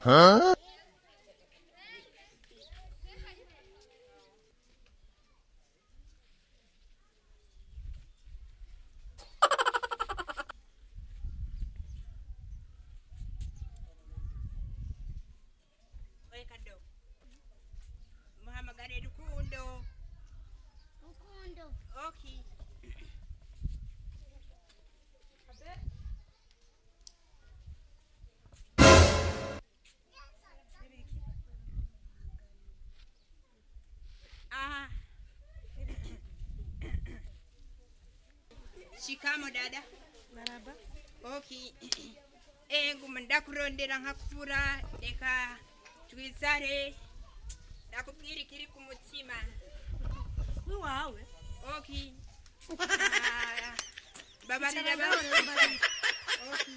Huh? Muhamagare Rukundo. Rukundo. Okay. Ah. Shikamo dada. Maraba. Okay. Ego ndakurondera nkakubura reka twizare ndakubwira ikiri ku mutima. Wiwawe. Okay. Babarira babarira. Okay.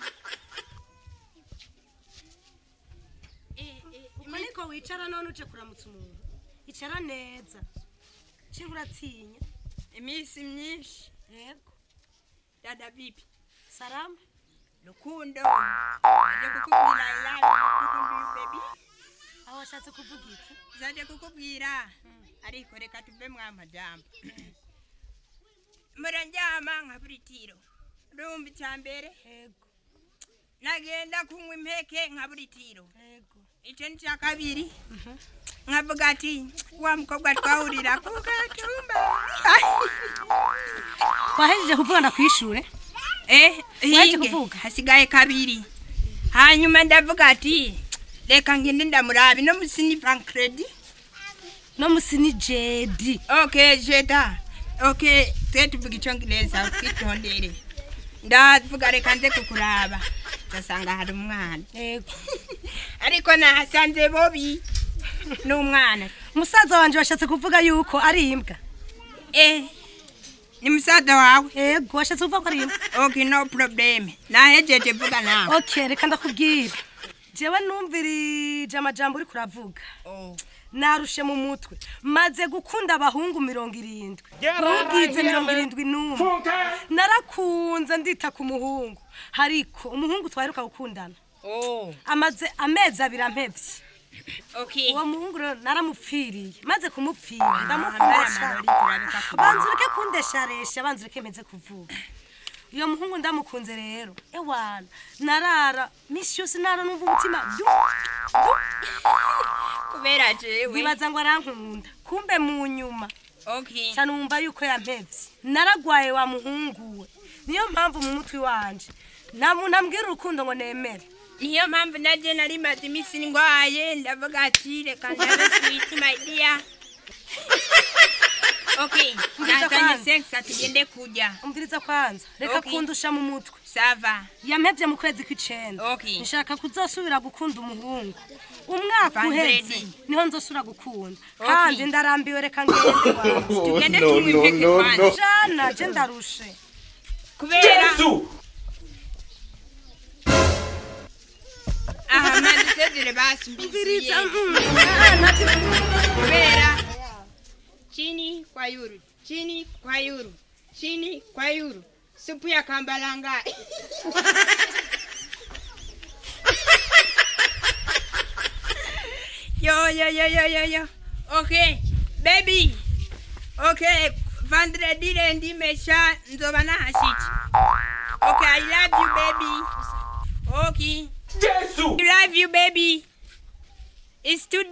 Uko niko wicara none uje kuramutsa umuntu. Icara neza. Cinga uratinya. Iminsi myinshi. Yego. Dada vipi? Salama. Rukundo. Aje kukubwira I love you baby. Aho washatse kuvuga iki? Zaje kukubwira. Ariko reka tuve mwa majambo. Muranjama nka buritiro. Rumbi cyambere. Yego. Nagenda kunywa impeke nka buritiro. Yego. Icyo ni cya kabiri. Nkavuga ati wa mukobwa twahurira ku gatumba. Wahejeje kuvuga ndakwishure? Waje kuvuga hasigaye kabiri. Hanyuma ndavuga ati reka ngende ndamurabi no musini Frankredi. No musini Jedi. Okay, Jeda. Okay, twe tuvuga icyongereza twitondere. Ndavuga reka nze kukuraba. Ndasanga hari umwana. Yego. Ariko nahasanze bobi n'umwana. Musaza wanje washatse kuvuga yuko ari imbwa. Ni musaza wawe? Yego, washatse kuvuga ko ari imbwa. Okay, no problem. Nahejeje vuga nawe. Okay, reka ndakubwira. Jewe numvirije amajambo uri kuravuga. Oh. Narushe mu mutwe. Maze gukunda abahungu 70. Nubwize 71. Narakunze ndita ku muhungu. Hariko umuhungu twaheruka gukundana. Oh. Amaze amezi abiri ampevye. Okay. Uwo muhungu naramupfiriye. Maze kumupfira ndamukunda. Banza ureke kundesharesha, banza ureke meze kuvuga. Uyo muhungu ndamukunze rero. Ewana, narara misi yose nara numva umutima. Kubera jewe. Bibaza ngo arankunda. Kumbe mu nyuma. Okay. Cyane numva yuko yampevye. Naragwaye wa muhungu we. Niyo mpamvu mu mutwe wanje. Nambwira urukundo ngo nemere. Niyo mpamvu naje nari maze iminsi ndwaye ndavuga ati reka ndabe sweet my dear. Okay, natanye sex tugende kujya. Umviriza kwanza. Reka kundusha mu mutwe. Sava. Yampevye mu kwezi kw'icenda. Okay. Nshaka kuzosubira gukunda umuhungu. Umwaka uheze niho nzosubira gukunda. Kandi ndarambiwe reka ngende kwanza. Tugende tunywe impeke kwanza. Jana je ndarushe. Kubera aha maze basi mbiriza. Kubera chini kwa yuru, chini kwa yuru, chini kwa yuru. Supu ya kambalanga. Yo yo yo yo yo yo. Okay, baby. Okay, vendredi ndi mesha nzoba na hashiki. Okay, I love you baby. Okay. Jesus. I love you baby. It's too